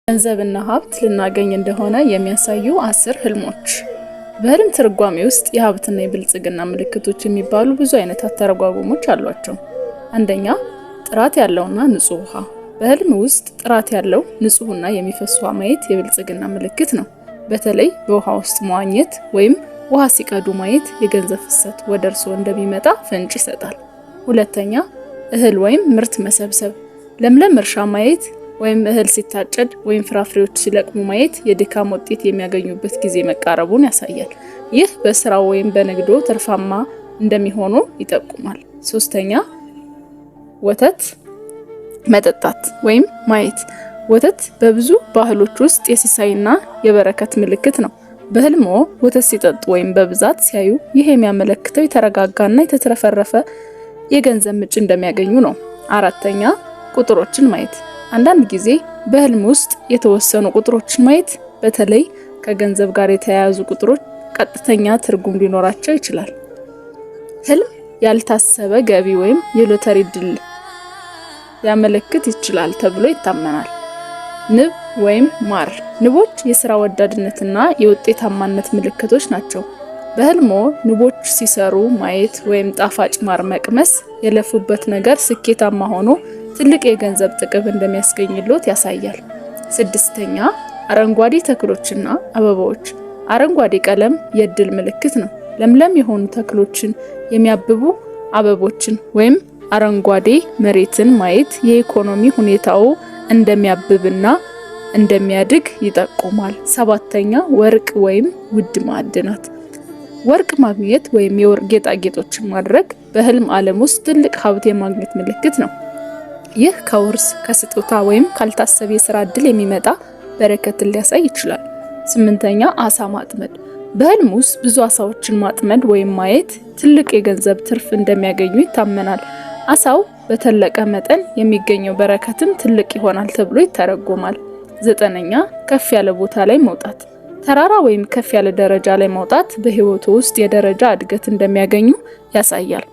ገንዘብና ሀብት ልናገኝ እንደሆነ የሚያሳዩ 10 ህልሞች። በህልም ትርጓሜ ውስጥ የሀብትና የብልጽግና ምልክቶች የሚባሉ ብዙ አይነት አተረጓጎሞች አሏቸው። አንደኛ፣ ጥራት ያለውና ንጹህ ውሃ። በህልም ውስጥ ጥራት ያለው ንጹህና የሚፈስ ውሃ ማየት የብልጽግና ምልክት ነው። በተለይ በውሃ ውስጥ መዋኘት ወይም ውሃ ሲቀዱ ማየት የገንዘብ ፍሰት ወደ እርስዎ እንደሚመጣ ፍንጭ ይሰጣል። ሁለተኛ፣ እህል ወይም ምርት መሰብሰብ። ለምለም እርሻ ማየት ወይም እህል ሲታጨድ ወይም ፍራፍሬዎች ሲለቅሙ ማየት የድካም ውጤት የሚያገኙበት ጊዜ መቃረቡን ያሳያል። ይህ በስራው ወይም በንግዶ ትርፋማ እንደሚሆኑ ይጠቁማል። ሶስተኛ፣ ወተት መጠጣት ወይም ማየት። ወተት በብዙ ባህሎች ውስጥ የሲሳይና የበረከት ምልክት ነው። በህልሞ ወተት ሲጠጡ ወይም በብዛት ሲያዩ ይህ የሚያመለክተው የተረጋጋና የተትረፈረፈ የገንዘብ ምንጭ እንደሚያገኙ ነው። አራተኛ፣ ቁጥሮችን ማየት። አንዳንድ ጊዜ በህልም ውስጥ የተወሰኑ ቁጥሮችን ማየት፣ በተለይ ከገንዘብ ጋር የተያያዙ ቁጥሮች፣ ቀጥተኛ ትርጉም ሊኖራቸው ይችላል። ህልም ያልታሰበ ገቢ ወይም የሎተሪ ድል ሊያመለክት ይችላል ተብሎ ይታመናል። ንብ ወይም ማር። ንቦች የስራ ወዳድነትና የውጤታማነት ምልክቶች ናቸው። በህልሞ ንቦች ሲሰሩ ማየት ወይም ጣፋጭ ማር መቅመስ የለፉበት ነገር ስኬታማ ሆኖ ትልቅ የገንዘብ ጥቅም እንደሚያስገኝሎት ያሳያል። ስድስተኛ፣ አረንጓዴ ተክሎችና አበባዎች። አረንጓዴ ቀለም የእድል ምልክት ነው። ለምለም የሆኑ ተክሎችን፣ የሚያብቡ አበቦችን ወይም አረንጓዴ መሬትን ማየት የኢኮኖሚ ሁኔታው እንደሚያብብና እንደሚያድግ ይጠቁማል። ሰባተኛ፣ ወርቅ ወይም ውድ ማዕድናት። ወርቅ ማግኘት ወይም የወርቅ ጌጣጌጦችን ማድረግ በህልም ዓለም ውስጥ ትልቅ ሀብት የማግኘት ምልክት ነው። ይህ ከውርስ፣ ከስጦታ ወይም ካልታሰበ የስራ እድል የሚመጣ በረከትን ሊያሳይ ይችላል። ስምንተኛ፣ አሳ ማጥመድ። በህልም ውስጥ ብዙ አሳዎችን ማጥመድ ወይም ማየት ትልቅ የገንዘብ ትርፍ እንደሚያገኙ ይታመናል። አሳው በተለቀ መጠን የሚገኘው በረከትም ትልቅ ይሆናል ተብሎ ይተረጎማል። ዘጠነኛ፣ ከፍ ያለ ቦታ ላይ መውጣት። ተራራ ወይም ከፍ ያለ ደረጃ ላይ መውጣት በህይወቱ ውስጥ የደረጃ እድገት እንደሚያገኙ ያሳያል።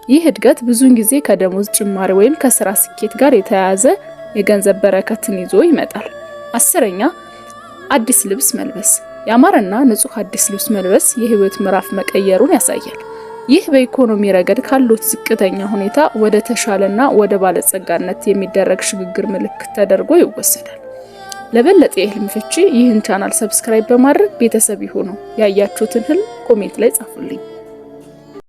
ይህ እድገት ብዙውን ጊዜ ከደሞዝ ጭማሪ ወይም ከስራ ስኬት ጋር የተያያዘ የገንዘብ በረከትን ይዞ ይመጣል። 10ኛ፣ አዲስ ልብስ መልበስ። ያማረና ንጹህ አዲስ ልብስ መልበስ የህይወት ምዕራፍ መቀየሩን ያሳያል። ይህ በኢኮኖሚ ረገድ ካሉት ዝቅተኛ ሁኔታ ወደ ተሻለና ወደ ባለጸጋነት የሚደረግ ሽግግር ምልክት ተደርጎ ይወሰዳል። ለበለጠ የህልም ፍቺ ይህን ቻናል subscribe በማድረግ ቤተሰብ ይሁኑ። ያያችሁትን ህልም comment ላይ ጻፉልኝ።